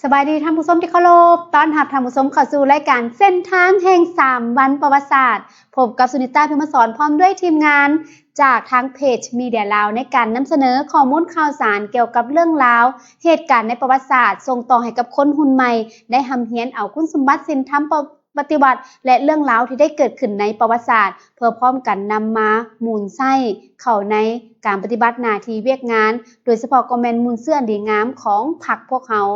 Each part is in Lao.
ສະບາຍດີທ່ານຜູ້ຊົມທີ່ເຄົາລົບ, ຕ້ອນຮັບທ່ານຜູ້ຊົມເຂົ້າສູ່ລາຍການເສັ້ນທາງແຫ່ງສາມວັນປະຫວັດສາດ, ພົບກັບສຸນິຕາ ພິມມະສອນ ພ້ອມດ້ວຍທີມງານຈາກທາງເພຈມີເດຍລາວ ໃນການນຳສະເໜີຂໍ້ມູນຂ່າວສານກ່ຽວກັບເລື່ອງລາວ, ເຫດການໃນປະຫວັດສາດ, ສົ່ງຕໍ່ໃຫ້ກັບຄົນຮຸ່ນໃໝ່ໄດ້ຮ່ຳຮຽນເອົາຄຸນສົມບັດສິນທຳປະ ປະຕິວັດ ແລະ ເລື່ອງລາວທີ່ໄດ້ເກີດຂຶ້ນໃນປະຫວັດສາດ ເພື່ອພ້ອມກັນນຳມາໝູນໃຊ້ເຂົ້າໃນການປະຕິບັດໜ້າທີ່ວຽກງານ, ໂດຍສະເພາະກໍແມ່ນມູນເຊື້ອອັນດີງາມຂອງພັກພວກເຮົາ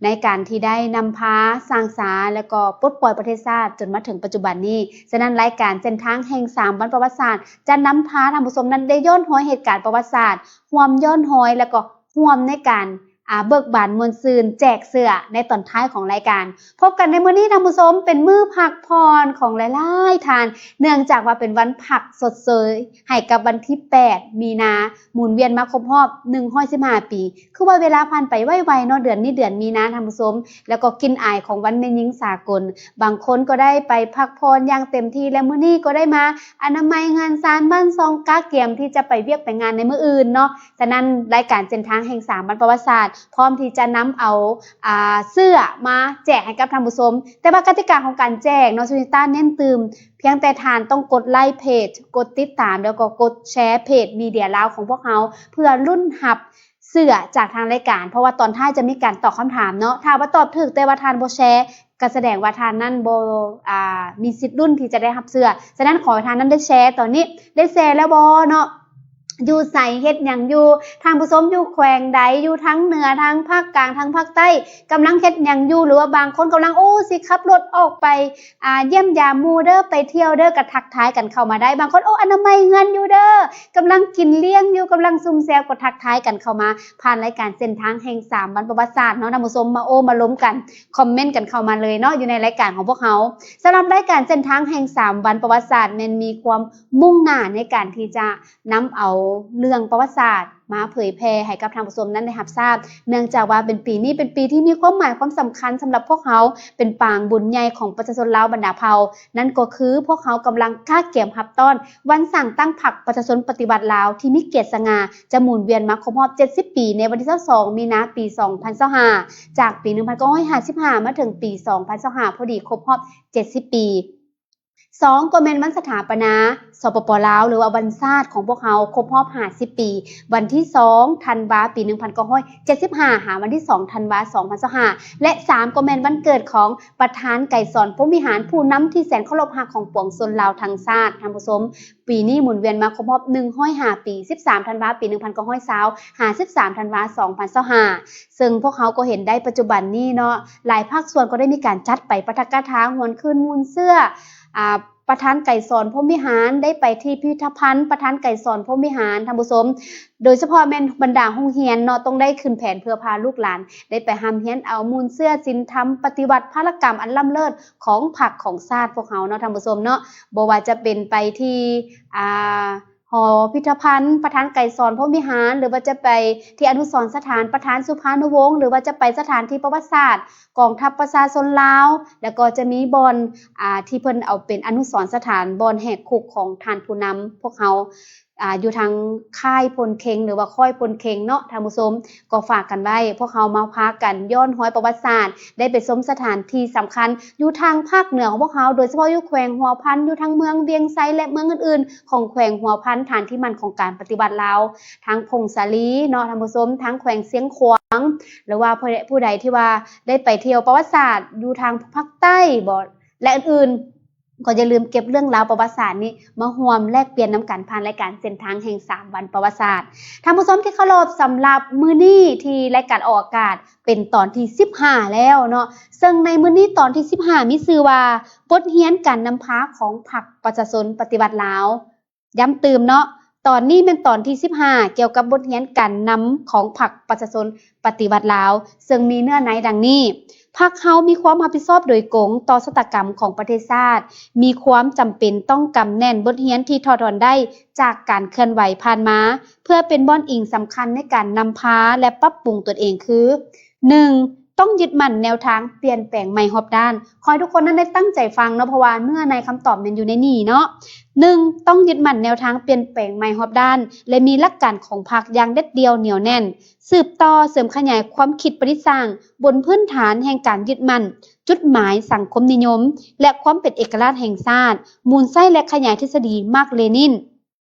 ໃນການທີ່ໄດ້ນຳພາສ້າງສາ ແລະ ກໍປົດປ່ອຍປະເທດຊາດຈົນມາເຖິງປັດຈຸບັນນີ້. ສະນັ້ນ ລາຍການເສັ້ນທາງແຫ່ງສາມວັນປະຫວັດສາດ ຈະນຳພາທ່ານຜູ້ຊົມນັ້ນໄດ້ຍ້ອນຮອຍເຫດການປະຫວັດສາດ, ຮ່ວມຍ້ອນຮອຍ ແລະ ກໍ ຮ່ວມໃນການ ອາ ເບີກບານມ່ວນຊື່ນ ແຈກເສື້ອໃນຕອນທ້າຍຂອງລາຍການ. ພົບກັນໃນມື້ນີ້ທ່ານຜູ້ຊົມ ເປັນມື້ພັກຜ່ອນຂອງຫຼາຍໆທ່ານ ເນື່ອງຈາກວ່າເປັນວັນພັກຊົດເຊີຍໃຫ້ກັບວັນທີແປດມີນາ ໝູນວຽນມາຄົບຮອບໜຶ່ງຮ້ອຍສິບຫ້າປີ. ຄືວ່າເວລາຜ່ານໄປໄວໆເນາະ, ເດືອນນີ້ເດືອນມີນາທ່ານຜູ້ຊົມ, ແລ້ວກໍກິ່ນອາຍຂອງວັນແມ່ຍິງສາກົນ. ບາງຄົນກໍໄດ້ໄປພັກຜ່ອນຢ່າງເຕັມທີ່ ແລະ ມື້ນີ້ກໍໄດ້ມາອະນາໄມເຮືອນຊານບ້ານຊ່ອງ ກະກຽມທີ່ຈະໄປວຽກໄປງານໃນມື້ອື່ນເນາະ. ສະນັ້ນ ລາຍການເສັ້ນທາງແຫ່ງສາມວັນປະຫວັດສາດ ພ້ອມທີ່ຈະນຳເອົາ ອາ ເສື້ອມາແຈກໃຫ້ກັບທ່ານຜູ້ຊົມ. ແຕ່ວ່າກະຕິກາຂອງການແຈກເນາະ ສຸນິຕາເນັ້ນຕື່ມ ພຽງແຕ່ທ່ານຕ້ອງກົດໄລເພຈ, ກົດຕິດຕາມ ແລ້ວກໍກົດແຊເພຈມີເດຍລາວຂອງພວກເຮົາ ເພື່ອລຸ້ນຮັບເສື້ອຈາກທາງລາຍການ, ເພາະວ່າຕອນທ້າຍຈະມີການຕອບຄຳຖາມເນາະ. ຖ້າວ່າຕອບຖືກ ແຕ່ວ່າທ່ານບໍ່ແຊ ກໍສະແດງວ່າທ່ານນັ້ນບໍ່ ອາ ມີສິດລຸ້ນທີ່ຈະໄດ້ຮັບເສື້ອ. ສະນັ້ນ ຂໍໃຫ້ທ່ານນັ້ນໄດ້ແຊຕອນນີ້. ໄດ້ແຊແລ້ວບໍ່ເນາະ? ຢູ່ໃສ ເຮັດຫຍັງຢູ່? ທ່ານຜູ້ຊົມຢູ່ແຂວງໃດ? ຢູ່ທາງເໜືອ, ທາງພາກກາງ, ທາງພາກໃຕ້ ກຳລັງເຮັດຫຍັງຢູ່? ຫຼືວ່າບາງຄົນກຳລັງ ໂອ້ ຊິຂັບລົດອອກໄປ ອາ ຢ້ຽມຢາມໝູ່ເດີ້, ໄປທ່ຽວເດີ້, ກໍທັກທາຍກັນເຂົ້າມາໄດ້. ບາງຄົນ ໂອ້ ອະນາໄມເຮືອນຢູ່ເດີ້, ກຳລັງກິນລ້ຽງຢູ່, ກຳລັງຊຸມແຊວ, ກໍທັກທາຍກັນເຂົ້າມາຜ່ານລາຍການເສັ້ນທາງແຫ່ງສາມວັນປະຫວັດສາດເນາະ ທ່ານຜູ້ຊົມ. ມາໂອ້ມາລົມກັນ, ຄອມເມັນກັນເຂົ້າມາເລີຍເນາະ ຢູ່ໃນລາຍການຂອງພວກເຮົາ. ສຳລັບລາຍການເສັ້ນທາງແຫ່ງສາມວັນປະຫວັດສາດ ແມ່ນມີຄວາມມຸ່ງໜ້າໃນການທີ່ຈະ ນຳເອົາເລື່ອງປະຫວັດສາດມາເຜີຍແຜ່ໃຫ້ກັບທ່ານຜູ້ຊົມນັ້ນໄດ້ຮັບຊາບ, ເນື່ອງຈາກວ່າເປັນປີນີ້ເປັນປີທີ່ມີຄວາມໝາຍຄວາມສຳຄັນສຳລັບພວກເຮົາ, ເປັນປາງບຸນໃຫຍ່ຂອງປະຊາຊົນລາວບັນດາເຜົ່າ, ນັ້ນກໍຄືພວກເຮົາກຳລັງກະກຽມຮັບຕ້ອນວັນສ້າງຕັ້ງພັກປະຊາຊົນປະຕິວັດລາວທີ່ມີກຽດສະຫງ່າ ຈະໝູນວຽນມາຄົບຮອບເຈັດສິບປີ ໃນວັນທີຊາວສອງ ມີນາ ປີສອງພັນຊາວຫ້າ, ຈາກປີໜຶ່ງພັນເກົ້າຮ້ອຍຫ້າສິບຫ້າ ມາເຖິງປີສອງພັນຊາວຫ້າ ພໍດີຄົບຮອບເຈັດສິບປີ. ສອງ ກໍແມ່ນວັນສະຖາປະນາ ສປປ ລາວ ຫຼືວ່າວັນຊາດຂອງພວກເຮົາຄົບຮອບຫ້າສິບປີ ວັນທີສອງ ທັນວາ ປີໜຶ່ງພັນເກົ້າຮ້ອຍເຈັດສິບຫ້າ ຫາວັນທີສອງ ທັນວາ ສອງພັນຊາວຫ້າ ແລະ ສາມ ກໍແມ່ນວັນເກີດຂອງປະທານໄກສອນ ພົມວິຫານ ຜູ້ນຳທີ່ແສນເຄົາລົບຮັກຂອງປວງຊົນລາວທັງຊາດ ທ່ານຜູ້ຊົມ. ປີນີ້ໝູນວຽນມາຄົບຮອບໜຶ່ງຮ້ອຍຫ້າປີ ສິບສາມ ທັນວາ ປີໜຶ່ງພັນເກົ້າຮ້ອຍຊາວ ຫາ ສິບສາມ ທັນວາ ສອງພັນຊາວຫ້າ ເຊິ່ງພວກເຮົາກໍເຫັນໄດ້ປັດຈຸບັນນີ້ເນາະ ຫຼາຍພາກສ່ວນກໍໄດ້ມີການຈັດໄປປາຖະກະຖາ ຫວນຄືນມູນເຊື້ອ ອາ ປະທານໄກສອນ ພົມວິຫານ ໄດ້ໄປທີ່ພິພິທະພັນ ປະທານໄກສອນ ພົມວິຫານ ທ່ານຜູ້ຊົມ, ໂດຍສະເພາະແມ່ນບັນດາໂຮງຮຽນເນາະ ຕ້ອງໄດ້ຂຶ້ນແຜນເພື່ອພາລູກຫຼານໄດ້ໄປຮ່ຳຮຽນເອົາມູນເຊື້ອສິນທຳປະຕິວັດ ພາລະກຳອັນລ້ຳເລີດຂອງພັກຂອງຊາດພວກເຮົາເນາະ ທ່ານຜູ້ຊົມເນາະ, ບໍ່ວ່າຈະເປັນໄປທີ່ ອາ ຫໍພິພິທະພັນ ປະທານໄກສອນ ພົມວິຫານ ຫຼືວ່າຈະໄປທີ່ອະນຸສອນສະຖານປະທານສຸພານຸວົງ ຫຼືວ່າຈະໄປສະຖານທີ່ປະຫວັດສາດ ກອງທັບປະຊາຊົນລາວ ແລ້ວກໍຈະມີບ່ອນ ອາ ທີ່ເພິ່ນເອົາເປັນອະນຸສອນສະຖານ ບ່ອນແຫກຄຸກຂອງທ່ານຜູ້ນຳພວກເຮົາ ອາ ຢູ່ທາງຄ້າຍໂພນເຄັງ ຫຼືວ່າຄ້ອຍໂພນເຄັງເນາະ ທ່ານຜູ້ຊົມ. ກໍຝາກກັນໄວ້ ພວກເຮົາມາພາກັນຍ້ອນຮອຍປະຫວັດສາດ ໄດ້ໄປຊົມສະຖານທີ່ສຳຄັນຢູ່ທາງພາກເໜືອຂອງພວກເຮົາ ໂດຍສະເພາະຢູ່ແຂວງຫົວພັນ ຢູ່ທາງເມືອງວຽງໄຊ ແລະ ເມືອງອື່ນໆຂອງແຂວງຫົວພັນ ຖານທີ່ໝັ້ນຂອງການປະຕິວັດລາວ ທາງຜົ້ງສາລີເນາະ ທ່ານຜູ້ຊົມ, ທາງແຂວງຊຽງຂວາງ ຫຼືວ່າຜູ້ໃດ ຜູ້ໃດທີ່ວ່າໄດ້ໄປທ່ຽວປະຫວັດສາດຢູ່ທາງພາກໃຕ້ບໍ ແລະ ອື່ນໆ ກໍຢ່າລືມເກັບເລື່ອງລາວປະຫວັດສາດນີ້ມາຮ່ວມແລກປ່ຽນນຳກັນ ຜ່ານລາຍການເສັ້ນທາງແຫ່ງສາມວັນປະຫວັດສາດ. ທ່ານຜູ້ຊົມທີ່ເຄົາລົບ, ສຳລັບມື້ນີ້ທີ່ລາຍການອອກອາກາດເປັນຕອນທີສິບຫ້າແລ້ວເນາະ, ເຊິ່ງໃນມື້ນີ້ຕອນທີສິບຫ້າມີຊື່ວ່າ ບົດຮຽນການນຳພາຂອງພັກປະຊາຊົນປະຕິວັດລາວ. ຢ້ຳຕື່ມເນາະ, ຕອນນີ້ແມ່ນຕອນທີສິບຫ້າ ກ່ຽວກັບບົດຮຽນການນຳຂອງພັກປະຊາຊົນປະຕິວັດລາວ, ເຊິ່ງມີເນື້ອໃນດັ່ງນີ້: ພັກເຮົາມີຄວາມຮັບຜິດຊອບໂດຍກົງຕໍ່ຊະຕາກຳຂອງປະເທດຊາດ, ມີຄວາມຈຳເປັນຕ້ອງກຳແໜ້ນບົດຮຽນທີ່ຖອດຖອນໄດ້ຈາກການເຄື່ອນໄຫວຜ່ານມາ ເພື່ອເປັນບ່ອນອີງສຳຄັນໃນການນຳພາ ແລະ ປັບປຸງຕົນເອງ ຄື ໜຶ່ງ ຕ້ອງຍຶດໝັ້ນແນວທາງປ່ຽນແປງໃໝ່ຮອບດ້ານ. ຂໍໃຫ້ທຸກຄົນນັ້ນໄດ້ຕັ້ງໃຈຟັງເນາະ, ເພາະວ່າເນື້ອໃນຄຳຕອບແມ່ນຢູ່ໃນນີ້ເນາະ. ໜຶ່ງ, ຕ້ອງຍຶດໝັ້ນແນວທາງປ່ຽນແປງໃໝ່ຮອບດ້ານ ແລະ ມີຫຼັກການຂອງພັກຢ່າງເດັດດ່ຽວໜຽວແໜ້ນ, ສືບຕໍ່ເສີມຂະຫຍາຍຄວາມຄິດປະດິດສ້າງບົນພື້ນຖານແຫ່ງການຍຶດໝັ້ນຈຸດໝາຍສັງຄົມນິຍົມ ແລະ ຄວາມເປັນເອກະລາດແຫ່ງຊາດ, ໝູນໃຊ້ ແລະ ຂະຫຍາຍທິດສະດີມາກ-ເລນິນ,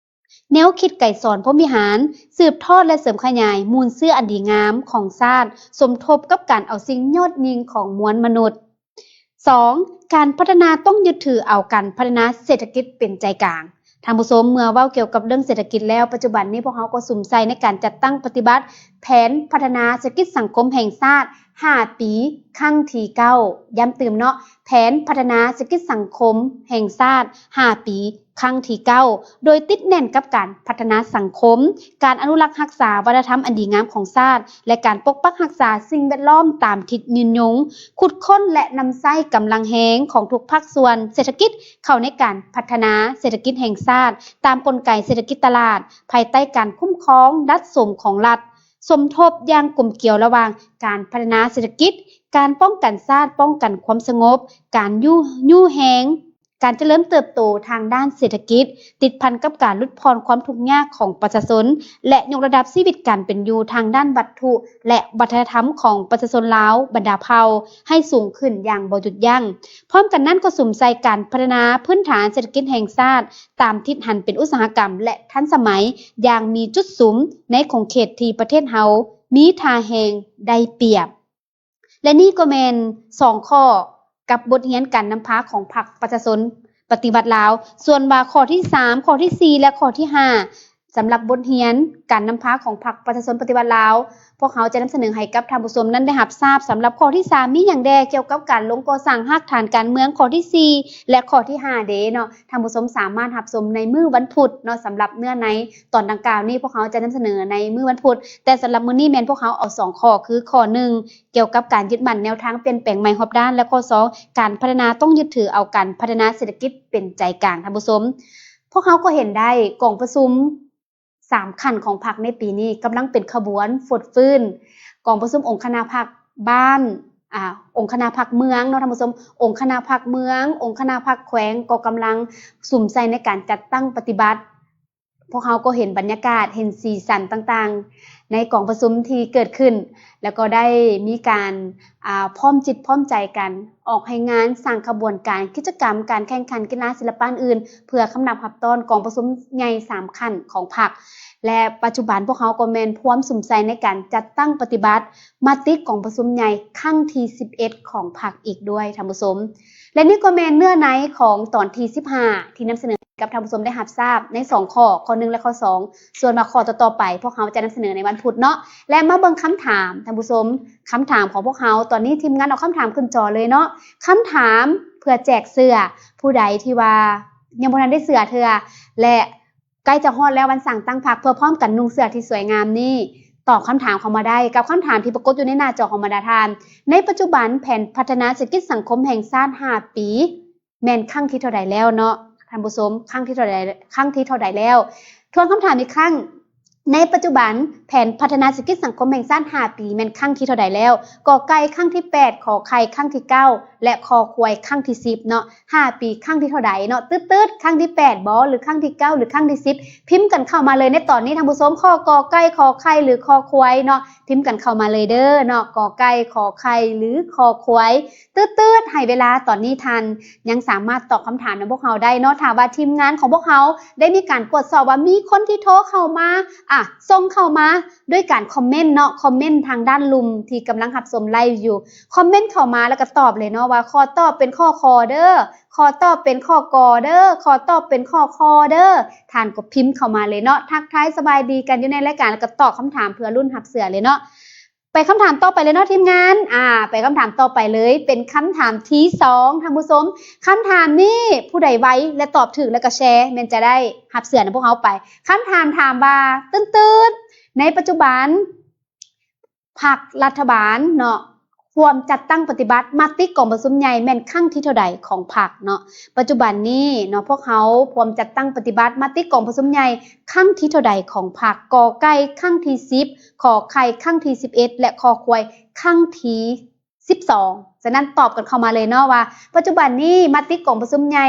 ແນວຄິດໄກສອນ ພົມວິຫານ, ສືບທອດ ແລະ ເສີມຂະຫຍາຍມູນເຊື້ອອັນດີງາມຂອງຊາດ, ສົມທົບກັບການເອົາສິ່ງຍອດຍິ່ງຂອງມວນມະນຸດ. ສອງ, ການພັດທະນາຕ້ອງຍຶດຖືເອົາການພັດທະນາເສດຖະກິດເປັນໃຈກາງ. ທ່ານຜູ້ຊົມ, ເມື່ອເວົ້າກ່ຽວກັບເລື່ອງເສດຖະກິດແລ້ວ, ປັດຈຸບັນນີ້ພວກເຮົາກໍສຸມໃສ່ໃນການຈັດຕັ້ງປະຕິບັດແຜນພັດທະນາເສດຖະກິດສັງຄົມແຫ່ງຊາດຫ້າປີ ຄັ້ງທີເກົ້າ. ຢ້ຳຕື່ມເນາະ, ແຜນພັດທະນາເສດຖະກິດສັງຄົມແຫ່ງຊາດຫ້າປີ ຄັ້ງທີເກົ້າ ໂດຍຕິດແໜ້ນກັບການພັດທະນາສັງຄົມ, ການອະນຸລັກຮັກສາວັດທະນະທຳອັນດີງາມຂອງຊາດ ແລະ ການປົກປັກຮັກສາສິ່ງແວດລ້ອມຕາມທິດຍືນຍົງ, ຂຸດຄົ້ນ ແລະ ນຳໃຊ້ກຳລັງແຮງຂອງທຸກພາກສ່ວນເສດຖະກິດເຂົ້າໃນການພັດທະນາເສດຖະກິດແຫ່ງຊາດ ຕາມກົນໄກເສດຖະກິດຕະຫຼາດ, ພາຍໃຕ້ການຄຸ້ມຄອງດັດສົມຂອງລັດ, ສົມທົບຢ່າງກົມກຽວລະຫວ່າງການພັດທະນາເສດຖະກິດ, ການປ້ອງກັນຊາດ, ປ້ອງກັນຄວາມສະຫງົບ, ການຍູ້ ຍູ້ແຮງ ການຈະເລີນເຕີບໂຕທາງດ້ານເສດຖະກິດ ຕິດພັນກັບການຫຼຸດຜ່ອນຄວາມທຸກຍາກຂອງປະຊາຊົນ ແລະ ຍົກລະດັບຊີວິດການເປັນຢູ່ທາງດ້ານວັດຖຸ ແລະ ວັດທະນະທຳຂອງປະຊາຊົນລາວບັນດາເຜົ່າໃຫ້ສູງຂຶ້ນຢ່າງບໍ່ຢຸດຢັ້ງ. ພ້ອມກັນນັ້ນກໍສຸມໃສ່ການພັດທະນາພື້ນຖານເສດຖະກິດແຫ່ງຊາດຕາມທິດຫັນເປັນອຸດສາຫະກຳ ແລະ ທັນສະໄໝຢ່າງມີຈຸດສຸມໃນຂົງເຂດທີ່ປະເທດເຮົາມີທ່າແຮງໄດ້ປຽບ. ແລະ ນີ້ກໍແມ່ນສອງຂໍ້ກັບບົດຮຽນການນຳພາຂອງພັກປະຊາຊົນປະຕິວັດລາວ. ສ່ວນວ່າຂໍ້ທີສາມ, ຂໍ້ທີສີ່ ແລະ ຂໍ້ທີຫ້າ ສຳລັບບົດຮຽນການນຳພາຂອງພັກປະຊາຊົນປະຕິວັດລາວ ພວກເຮົາຈະນຳສະເໜີໃຫ້ກັບທ່ານຜູ້ຊົມນັ້ນໄດ້ຮັບຊາບ. ສຳລັບຂໍ້ທີສາມມີຫຍັງແດ່ ກ່ຽວກັບການລົງກໍ່ສ້າງຮາກຖານການເມືອງ ຂໍ້ທີສີ່ ແລະ ຂໍ້ທີຫ້າເດເນາະ. ທ່ານຜູ້ຊົມສາມາດຮັບຊົມໃນມື້ວັນພຸດເນາະ. ສຳລັບເນື້ອໃນຕອນດັ່ງກ່າວນີ້ ພວກເຮົາຈະນຳສະເໜີໃນມື້ວັນພຸດ, ແຕ່ສຳລັບມື້ນີ້ແມ່ນພວກເຮົາເອົາສອງຂໍ້ ຄືຂໍ້ໜຶ່ງ ກ່ຽວກັບການຍຶດໝັ້ນແນວທາງປ່ຽນແປງໃໝ່ຮອບດ້ານ ແລະ ຂໍ້ສອງ ການພັດທະນາຕ້ອງຍຶດຖືເອົາການພັດທະນາເສດຖະກິດເປັນໃຈກາງ. ທ່ານຜູ້ຊົມ, ພວກເຮົາກໍເຫັນໄດ້ ກອງປະຊຸມສາມຂັ້ນຂອງພັກໃນປີນີ້ກຳລັງເປັນຂະບວນຟົດຟື້ນ. ກອງປະຊຸມອົງຄະນະພັກບ້ານ, ອາ, ອົງຄະນະພັກເມືອງເນາະທ່ານຜູ້ຊົມ, ອົງຄະນະພັກເມືອງ, ອົງຄະນະພັກແຂວງກໍກຳລັງສຸມໃສ່ໃນການຈັດຕັ້ງປະຕິບັດ. ພວກເຮົາກໍເຫັນບັນຍາກາດ, ເຫັນສີສັນຕ່າງໆ ໃນກອງປະຊຸມທີ່ເກີດຂຶ້ນ, ແລ້ວກໍໄດ້ມີການ, ອາ, ພ້ອມຈິດພ້ອມໃຈກັນ ອອກແຮງງານ, ສ້າງຂະບວນການ, ກິດຈະກຳ, ການແຂ່ງຂັນ, ກິລາ, ສິລະປະອື່ນໆ ເພື່ອຄຳນັບຮັບຕ້ອນກອງປະຊຸມໃຫຍ່ສາມຂັ້ນຂອງພັກ ແລະ ປັດຈຸບັນພວກເຮົາກໍແມ່ນພວມສຸມໃສ່ໃນການຈັດຕັ້ງປະຕິບັດມະຕິກອງປະຊຸມໃຫຍ່ຄັ້ງທີສິບເອັດຂອງພັກອີກດ້ວຍທ່ານຜູ້ຊົມ. ແລະ ນີ້ກໍແມ່ນເນື້ອໃນຂອງຕອນທີສິບຫ້າ ທີ່ນຳສະເໜີໃຫ້ກັບທ່ານຜູ້ຊົມໄດ້ຮັບຊາບໃນສອງຂໍ້, ຂໍ້ໜຶ່ງ ແລະ ຂໍ້ສອງ. ສ່ວນວ່າຂໍ້ຕໍ່ໆໄປ ພວກເຮົາຈະນຳສະເໜີໃນວັນພຸດເນາະ. ແລະ ມາເບິ່ງຄຳຖາມທ່ານຜູ້ຊົມ, ຄຳຖາມຂອງພວກເຮົາ. ຕອນນີ້ທີມງານເອົາຄຳຖາມຂຶ້ນຈໍເລີຍເນາະ. ຄຳຖາມເພື່ອແຈກເສື້ອ, ຜູ້ໃດທີ່ວ່າຍັງບໍ່ທັນໄດ້ເສື້ອເທື່ອ ແລະ ໃກ້ຈະຮອດແລ້ວວັນສ້າງຕັ້ງພັກ ເພື່ອພ້ອມກັນນຸ່ງເສື້ອທີ່ສວຍງາມນີ້, ຕອບຄຳຖາມເຂົ້າມາໄດ້ກັບຄຳຖາມທີ່ປາກົດຢູ່ໃນໜ້າຈໍຂອງບັນດາທ່ານ. ໃນປັດຈຸບັນແຜນພັດທະນາເສດຖະກິດສັງຄົມແຫ່ງຊາດຫ້າປີ ແມ່ນຄັ້ງທີເທົ່າໃດແລ້ວເນາະທ່ານຜູ້ຊົມ? ຄັ້ງທີເທົ່າໃດ, ຄັ້ງທີເທົ່າໃດແລ້ວ? ທວນຄຳຖາມອີກຄັ້ງ, ໃນປັດຈຸບັນແຜນພັດທະນາເສດຖະກິດສັງຄົມແຫ່ງຊາດຫ້າປີ ແມ່ນຄັ້ງທີເທົ່າໃດແລ້ວ? ກ.ໄກ່ ຄັ້ງທີແປດ, ຂ.ໄຂ່ ຄັ້ງທີເກົ້າ ແລະ ຄ.ຄວາຍ ຄັ້ງທີສິບເນາະ. ຫ້າປີຄັ້ງທີເທົ່າໃດເນາະ? ຕຶດໆ ຄັ້ງທີແປດບໍ ຫຼື ຄັ້ງທີເກົ້າ ຫຼື ຄັ້ງທີສິບ? ພິມກັນເຂົ້າມາເລີຍໃນຕອນນີ້ທ່ານຜູ້ຊົມ, ຂໍ້ ກ.ໄກ່ ຂ.ໄຂ່ ຫຼື ຄ.ຄວາຍເນາະ, ພິມກັນເຂົ້າມາເລີຍເດີເນາະ, ກ.ໄກ່ ຂ.ໄຂ່ ຫຼື ຄ.ຄວາຍ. ຕຶດໆ ໃຫ້ເວລາຕອນນີ້ທ່ານຍັງສາມາດຕອບຄຳຖາມນຳພວກເຮົາໄດ້ເນາະ. ຖ້າວ່າທີມງານຂອງພວກເຮົາໄດ້ມີການກວດສອບວ່າມີຄົນທີ່ໂທເຂົ້າມາ, ອາ, ສົ່ງເຂົ້າມາດ້ວຍການຄອມເມັນເນາະ, ຄອມເມັນທາງດ້ານລຸ່ມທີ່ກຳລັງຮັບຊົມໄລຟ໌ຢູ່, ຄອມເມັນເຂົ້າມາແລ້ວກໍຕອບເລີຍເນາະວ່າ ຂໍຕອບເປັນຂໍ້ ຂ ເດີ, ຂໍຕອບເປັນຂໍ້ ກ ເດີ, ຂໍຕອບເປັນຂໍ້ ຄ ເດີ. ທ່ານກໍພິມເຂົ້າມາເລີຍເນາະ, ທັກທາຍສະບາຍດີກັນຢູ່ໃນລາຍການ ແລ້ວກໍຕອບຄຳຖາມເພື່ອລຸ້ນຮັບເສື້ອເລີຍເນາະ. ໄປຄຳຖາມຕໍ່ໄປເລີຍເນາະທີມງານ. ອາ, ໄປຄຳຖາມຕໍ່ໄປເລີຍ, ເປັນຄຳຖາມທີສອງທ່ານຜູ້ຊົມ. ຄຳຖາມນີ້ຜູ້ໃດໄວ ແລະ ຕອບຖືກ ແລ້ວກໍແຊ ແມ່ນຈະໄດ້ຮັບເສື້ອນຳພວກເຮົາໄປ. ຄຳຖາມຖາມວ່າ ຕື່ນໆ ໃນປັດຈຸບັນພັກລັດຖະບານເນາະ ພວມຈັດຕັ້ງປະຕິບັດມະຕິກອງປະຊຸມໃຫຍ່ແມ່ນຄັ້ງທີເທົ່າໃດຂອງພັກເນາະ? ປັດຈຸບັນນີ້ເນາະ ພວກເຮົາພວມຈັດຕັ້ງປະຕິບັດມະຕິກອງປະຊຸມໃຫຍ່ຄັ້ງທີເທົ່າໃດຂອງພັກ? ກ.ໄກ່ ຄັ້ງທີສິບ, ຂ.ໄຂ່ ຄັ້ງທີສິບເອັດ ແລະ ຄ.ຄວາຍ ຄັ້ງທີ ສິບສອງ. ສະນັ້ນຕອບກັນເຂົ້າມາເລີຍເນາະວ່າ ປັດຈຸບັນນີ້ມະຕິກອງປະຊຸມໃຫຍ່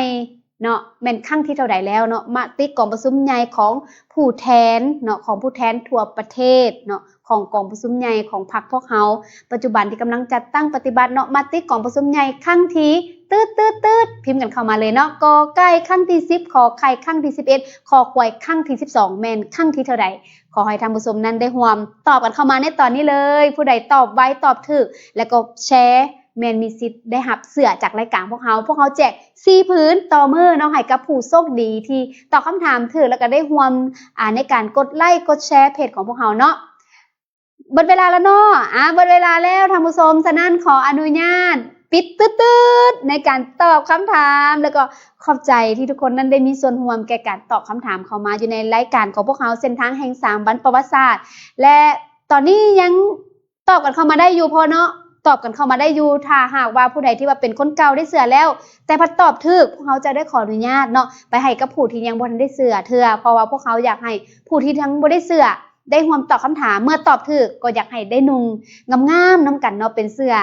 ເນາະ ແມ່ນຄັ້ງທີເທົ່າໃດແລ້ວເນາະ? ມະຕິກອງປະຊຸມໃຫຍ່ຂອງຜູ້ແທນເນາະ ຂອງຜູ້ແທນທົ່ວປະເທດເນາະ ຂອງກອງປະຊຸມໃຫຍ່ຂອງພັກພວກເຮົາ ປັດຈຸບັນທີ່ກຳລັງຈັດຕັ້ງປະຕິບັດເນາະ ມະຕິກອງປະຊຸມໃຫຍ່ຄັ້ງທີ ຕຶດໆໆ ພິມກັນເຂົ້າມາເລີຍເນາະ ກໍໄກ່ຄັ້ງທີສິບ ຂໍໄຂ່ຄັ້ງທີສິບເອັດ ຄໍຄວາຍຄັ້ງທີສິບສອງ ແມ່ນຄັ້ງທີເທົ່າໃດ? ຂໍໃຫ້ທ່ານຜູ້ຊົມນັ້ນໄດ້ຮ່ວມຕອບກັນເຂົ້າມາໃນຕອນນີ້ເລີຍ. ຜູ້ໃດຕອບໄວ ຕອບຖືກ ແລ້ວກໍແຊ ແມ່ນມີສິດໄດ້ຮັບເສື້ອຈາກລາຍການພວກເຮົາ. ພວກເຮົາແຈກສີ່ຜືນຕໍ່ມື້ເນາະ ໃຫ້ກັບຜູ້ໂຊກດີທີ່ຕອບຄຳຖາມຖືກ ແລ້ວກໍໄດ້ຮ່ວມ ອາ ໃນການກົດໄລ້ ກົດແຊເພຈຂອງພວກເຮົາເນາະ. ເບິດເວລາແລ້ວເນາະ ອາ ເບິດເວລາແລ້ວທ່ານຜູ້ຊົມ. ສະນັ້ນຂໍອະນຸຍາດປິດຕຶດໆ ໃນການຕອບຄຳຖາມ ແລ້ວກໍຂອບໃຈທີ່ທຸກຄົນນັ້ນໄດ້ມີສ່ວນຮ່ວມແກ່ການຕອບຄຳຖາມເຂົ້າມາຢູ່ໃນລາຍການຂອງພວກເຮົາ ເສັ້ນທາງແຫ່ງສາມວັນປະຫວັດສາດ ແລະ ຕອນນີ້ຍັງຕອບກັນເຂົ້າມາໄດ້ຢູ່ພໍເນາະ ຕອບກັນເຂົ້າມາໄດ້ຢູ່. ຖ້າຫາກວ່າຜູ້ໃດທີ່ວ່າເປັນຄົນເກົ່າໄດ້ເສື້ອແລ້ວ ແຕ່ພັດຕອບຖືກ ພວກເຮົາຈະໄດ້ຂໍອະນຸຍາດເນາະ ໄປໃຫ້ກັບຜູ້ທີ່ຍັງບໍ່ທັນໄດ້ເສື້ອເທື່ອ ເພາະວ່າພວກເຮົາຢາກໃຫ້ຜູ້ທີ່ຍັງບໍ່ໄດ້ເສື້ອ ໄດ້ຮ່ວມຕອບຄຳຖາມ. ເມື່ອຕອບຖືກກໍຢາກໃຫ້ໄດ້ນຸ່ງງາມໆນຳກັນເນາະ ເປັນເສື້ອ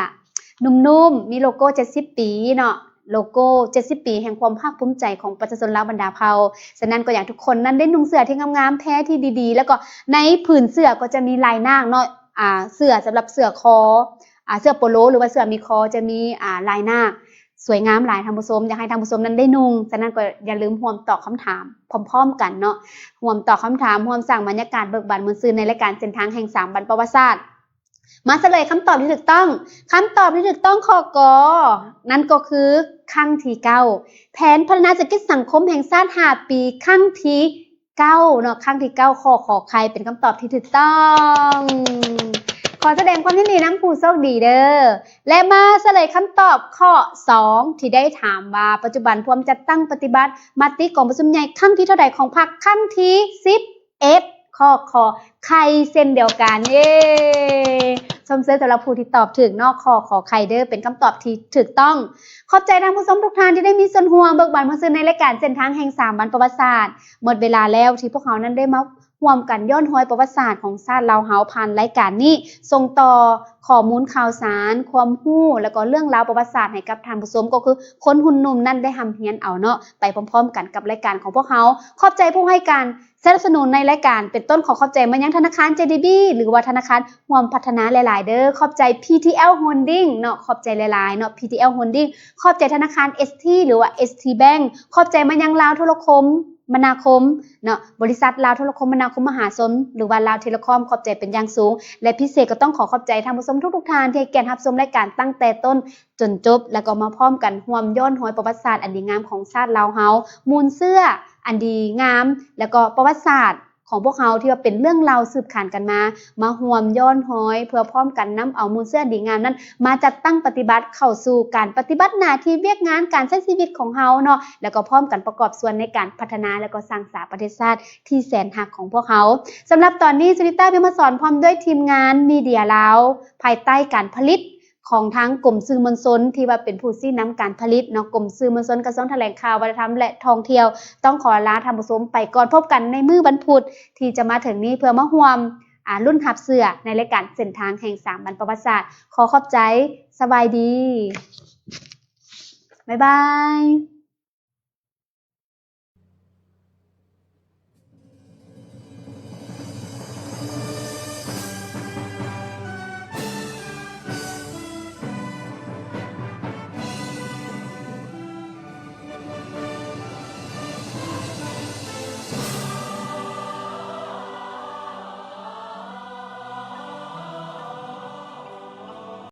ນຸ່ມໆ ມີໂລໂກ້ເຈັດສິບປີເນາະ ໂລໂກ້ເຈັດສິບປີແຫ່ງຄວາມພາກພູມໃຈຂອງປະຊາຊົນລາວບັນດາເຜົ່າ. ສະນັ້ນກໍຢາກໃຫ້ທຸກຄົນນັ້ນໄດ້ນຸ່ງເສື້ອທີ່ງາມໆ ແພທີ່ດີໆ ແລ້ວກໍໃນຜືນເສື້ອກໍຈະມີລາຍນາກເນາະ ອາ ເສື້ອສຳລັບເສື້ອຄໍ ອາ ເສື້ອໂປໂລ ຫຼືວ່າເສື້ອມີຄໍ ຈະມີ ອາ ລາຍນາກ ສວຍງາມຫຼາຍທ່ານຜູ້ຊົມ ຢາກໃຫ້ທ່ານຜູ້ຊົມນັ້ນໄດ້ນຸ່ງ. ສະນັ້ນກໍຢ່າລືມຮ່ວມຕອບຄຳຖາມພ້ອມໆກັນເນາະ ຮ່ວມຕອບຄຳຖາມ ຮ່ວມສ້າງບັນຍາກາດເບີກບານມ່ວນຊື່ນໃນລາຍການເສັ້ນທາງແຫ່ງສາມວັນປະຫວັດສາດ. ມາສະເຫຼີຍຄຳຕອບທີ່ຖືກຕ້ອງ. ຄຳຕອບທີ່ຖືກຕ້ອງ ຂໍ້ ກ ນັ້ນກໍຄືຄັ້ງທີເກົ້າ ແຜນພັດທະນາເສດຖະກິດສັງຄົມແຫ່ງຊາດຫ້າປີ ຄັ້ງທີ ເກົ້າເນາະ ຄັ້ງທີເກົ້າ ຂໍ້ ຂ ໄຂ່ ເປັນຄຳຕອບທີ່ຖືກຕ້ອງ. ຂໍສະແດງຄວາມຍິນດີນຳຜູ້ໂຊກດີເດີ ແລະ ມາສະເຫຼີຍຄຳຕອບຂໍ້ສອງ ທີ່ໄດ້ຖາມວ່າ ປັດຈຸບັນພວມຈັດຕັ້ງປະຕິບັດມະຕິກອງປະຊຸມໃຫຍ່ຄັ້ງທີເທົ່າໃດຂອງພັກ? ຄັ້ງທີສິບເອັດ ຂໍ້ ຂ ໄຂ່ ເຊັ່ນດຽວກັນ. ເຢ້ ຊົມເຊີຍສຳລັບຜູ້ທີ່ຕອບຖືກເນາະ ຂໍ້ ຂ ໄຂ່ ເດີ ເປັນຄຳຕອບທີ່ຖືກຕ້ອງ. ຂອບໃຈທ່ານຜູ້ຊົມທຸກທ່ານທີ່ໄດ້ມີສ່ວນຮ່ວມເບີກບານມ່ວນຊື່ນໃນລາຍການເສັ້ນທາງແຫ່ງສາມວັນປະຫວັດສາດ. ໝົດເວລາແລ້ວທີ່ພວກເຮົານັ້ນໄດ້ມາຮ່ວມກັນຍ້ອນຮອຍປະຫວັດສາດຂອງຊາດລາວເຮົາ ຜ່ານລາຍການນີ້ ສົ່ງຕໍ່ຂໍ້ມູນຂ່າວສານ ຄວາມຮູ້ ແລ້ວກໍເລື່ອງລາວປະຫວັດສາດໃຫ້ກັບທ່ານຜູ້ຊົມ ກໍຄືຄົນຮຸ່ນໜຸ່ມນັ້ນໄດ້ຮ່ຳຮຽນເອົາເນາະ ໄປພ້ອມໆກັນກັບລາຍການຂອງພວກເຮົາ. ຂອບໃຈຜູ້ໃຫ້ການສະໜັບສະໜູນໃນລາຍການ ເປັນຕົ້ນຂໍຂອບໃຈມາຍັງທະນາຄານ ເຈດີບີ ຫຼືວ່າທະນາຄານຮ່ວມພັດທະນາຫຼາຍໆເດີ. ຂອບໃຈ ພີທີແອວ ໂຮນດິງ ເນາະ ຂອບໃຈຫຼາຍໆເນາະ ພີທີແອວ ໂຮນດິງ. ຂອບໃຈທະນາຄານ ເອສທີ ຫຼືວ່າ ເອສທີ ແບັງ. ຂອບໃຈມາຍັງລາວໂທລະຄົມມະນາຄົມເນາະ ບໍລິສັດລາວໂທລະຄົມມະນາຄົມມະຫາຊົນ ຫຼືວ່າລາວເທເລຄອມ ຂອບໃຈເປັນຢ່າງສູງ ແລະ ພິເສດກໍຕ້ອງຂໍຂອບໃຈທ່ານຜູ້ຊົມທຸກໆທ່ານທີ່ໃຫ້ກຽດຮັບຊົມລາຍການຕັ້ງແຕ່ຕົ້ນຈົນຈົບ ແລ້ວກໍມາພ້ອມກັນຮ່ວມຍ້ອນຮອຍປະຫວັດສາດອັນດີງາມຂອງຊາດລາວເຮົາ ມູນເຊື້ອອັນດີງາມ ແລ້ວກໍປະຫວັດສາດ ຂອງພວກເຮົາທີ່ວ່າເປັນເລື່ອງເລົ່າສືບຂານກັນມາ ມາຮ່ວມຍ້ອນຮອຍ ເພື່ອພ້ອມກັນນຳເອົາມູນເຊື້ອດີງາມນັ້ນ ມາຈັດຕັ້ງປະຕິບັດເຂົ້າສູ່ການປະຕິບັດໜ້າທີ່ວຽກງານການໃຊ້ຊີວິດຂອງເຮົາເນາະ ແລ້ວກໍພ້ອມກັນປະກອບສ່ວນໃນການພັດທະນາ ແລ້ວກໍສ້າງສາປະເທດຊາດທີ່ແສນຮັກຂອງພວກເຮົາ. ສຳລັບຕອນນີ້ ສຸນິຕາ ພິມມະສອນ ພ້ອມດ້ວຍທີມງານມີເດຍລາວ ພາຍໃຕ້ການຜະລິດ ຂອງທາງກົມສື່ມວນຊົນ ທີ່ວ່າເປັນຜູ້ຊີ້ນຳການຜະລິດເນາະ ກົມສື່ມວນຊົນ ກະຊວງຖະແຫຼງຂ່າວ ວັດທະນະທຳ ແລະ ທ່ອງທ່ຽວ ຕ້ອງຂໍລາທ່ານຜູ້ຊົມໄປກ່ອນ. ພົບກັນໃນມື້ວັນພຸດທີ່ຈະມາເຖິງນີ້ ເພື່ອມາຮ່ວມ ອາ ລຸ້ນຮັບເສື້ອໃນລາຍການເສັ້ນທາງແຫ່ງສາມວັນປະຫວັດສາດ. ຂໍຂອບໃຈ. ສະບາຍດີ. ບາຍບາຍ.